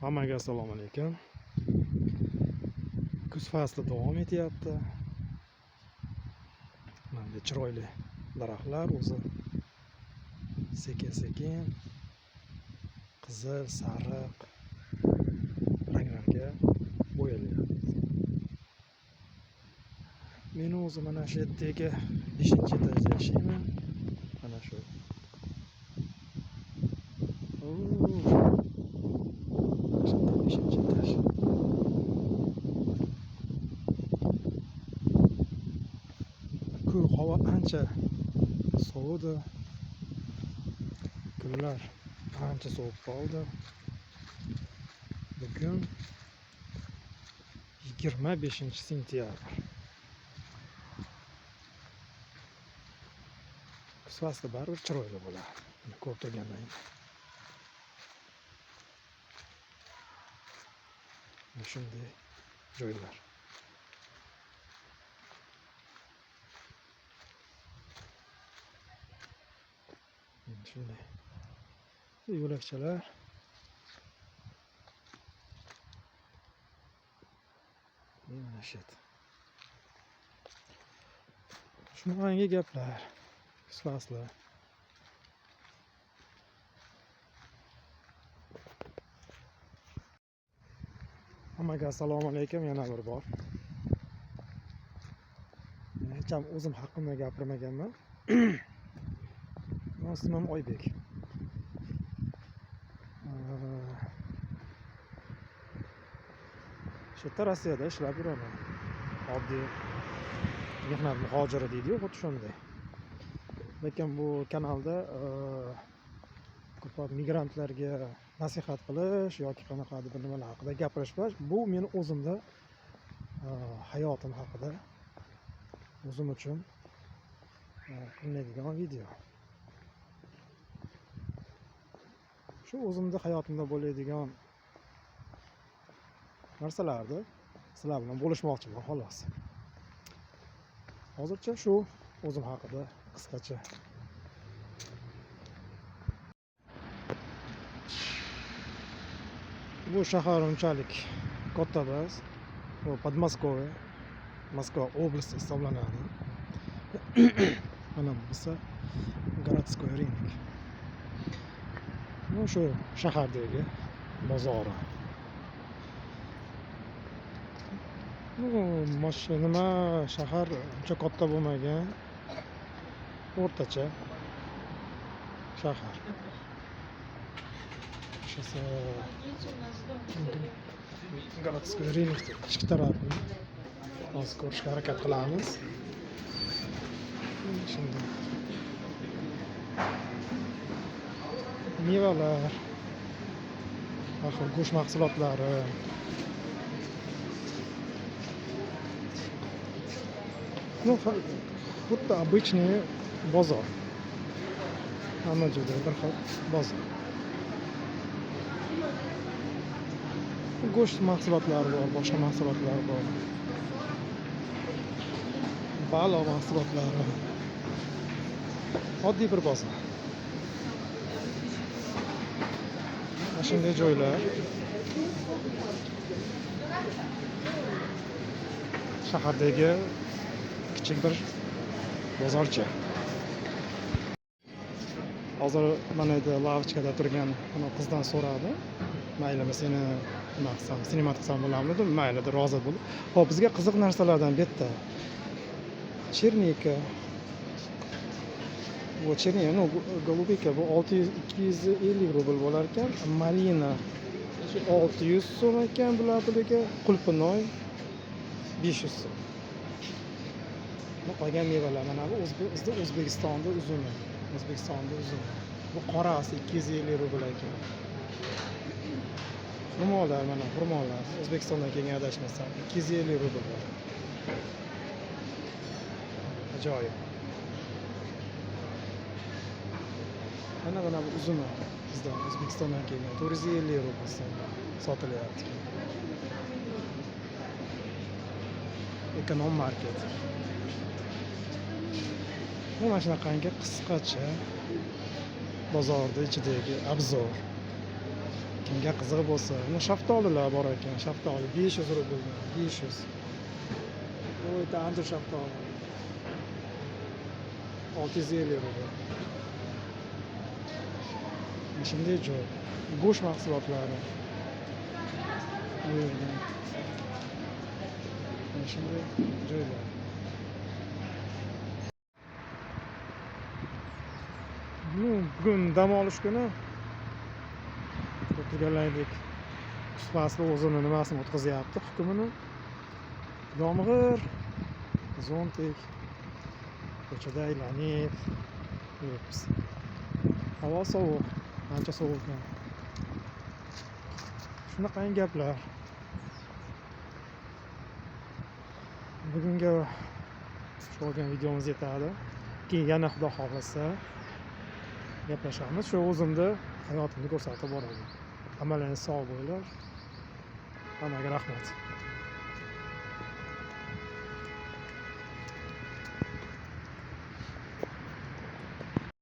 Hammaga assalomu alaykum. Kuz fasli davom etyapti. Mana bunday chiroyli daraxtlar o'zi sekin-sekin qizil, sariq ranglarga bo'yalyapti. Men o'zim mana shu yerdagi 5-etajda yashayman. Mana shu. Shu 5-etaj. Havo ancha sovudi. Kunlar ancha sovib qoldi. Bugun 25 sentyabr. Kuz fasli baribir chiroyli bo'ladi. Buni ko'rib turgandan keyin. Mana shunday joylar. Mana shunday yo'lakchalar. Mana shu yerda. Shunaqangi gaplar. Kuz fasli. Hammaga assalomu alaykum yana bir bor. Hech ham o'zim haqimda gapirmaganman. Ismim Oybek. Shu yerda Rossiyada ishlab yuraman. Oddiy mehnat muhojiri deydi-yu, xuddi shunday. Lekin bu kanalda ko'proq migrantlarga nasihat qilish yoki qanaqadir bir nimalar haqida gapirish emas. Bu meni o'zimda hayotim haqida o'zim uchun qilinadigan video. Shu o'zimda hayotimda bo'ladigan narsalarni sizlar bilan bo'lishmoqchiman xolos. Hozircha shu o'zim haqida qisqacha. Bu shahar unchalik katta emas. Bu Podmoskva, Moskva oblasti hisoblanadi. Mana bu bo'lsa городской рынок. Ну, shu shahardagi bozori. Ну, nima shahar uncha katta bo'lmagan, o'rtacha shahar. Сейчас городской рынок ichki tarafini hozir ko'rishga harakat qilamiz. Shunday. Mevalar, har xil go'sht mahsulotlari. Ну, xuddi обычный bozor. Hamma joyda bir xil bozor. Go'sht mahsulotlari bor, boshqa mahsulotlar bor. Baliq mahsulotlari. Oddiy bir bozor. Mana shunday joylar. Shahardagi kichik bir bozorcha. Hozir mana yerda lavochkada turgan ana qizdan so'radim. Maylimi seni nima qilsam, sinimat qilsam bo'ladimi dedim. Mayli deb rozi bo'ldi. Xo'p, bizga qiziq narsalardan bu yerda черника. Bu черника, ну, голубика bu 600 250 rubl bo'lar ekan. Malina 600 so'm ekan bular puliga. Qulpinoy 500 so'm. Bu qolgan mevalar mana bu bizda O'zbekistonda uzumi. O'zbekistonda uzumi. Bu qorasi 250 rubl ekan. Xurmolar mana xurmolar O'zbekistondan kelgan adashmasam 250 rubl bo'ladi. Ajoyib. Mana bu uzumi bizda O'zbekistondan kelgan 450 rubl sotilyapti. Ekonom market. Bu mana shunaqangi qisqacha bozorda ichidagi obzor. Kimga qiziq bo'lsa, mana shaftolilar bor ekan. Shaftoli 500 rubldan, 500. Bu yerda anjir shaftoli. 650 rubl. Mana shunday joy. Go'sht mahsulotlari. Bu yerda. Mana shunday joylar. Ну, bugun dam olish kuni. O'tirganlaridek kuz fasli o'zini nimasini o'tkazyapti, hukmini. Yomg'ir, зонтик, ko'chada aylanib yuribmiz. Havo sovuq, ancha sovuq ekan. Shunaqangi gaplar. Bugunga shu olgan videomiz yetadi. Keyin yana Xudo xohlasa gaplashamiz. Shu o'zimni hayotimni ko'rsatib boraman. Hammalaringiz sog' bo'linglar. Hammaga rahmat.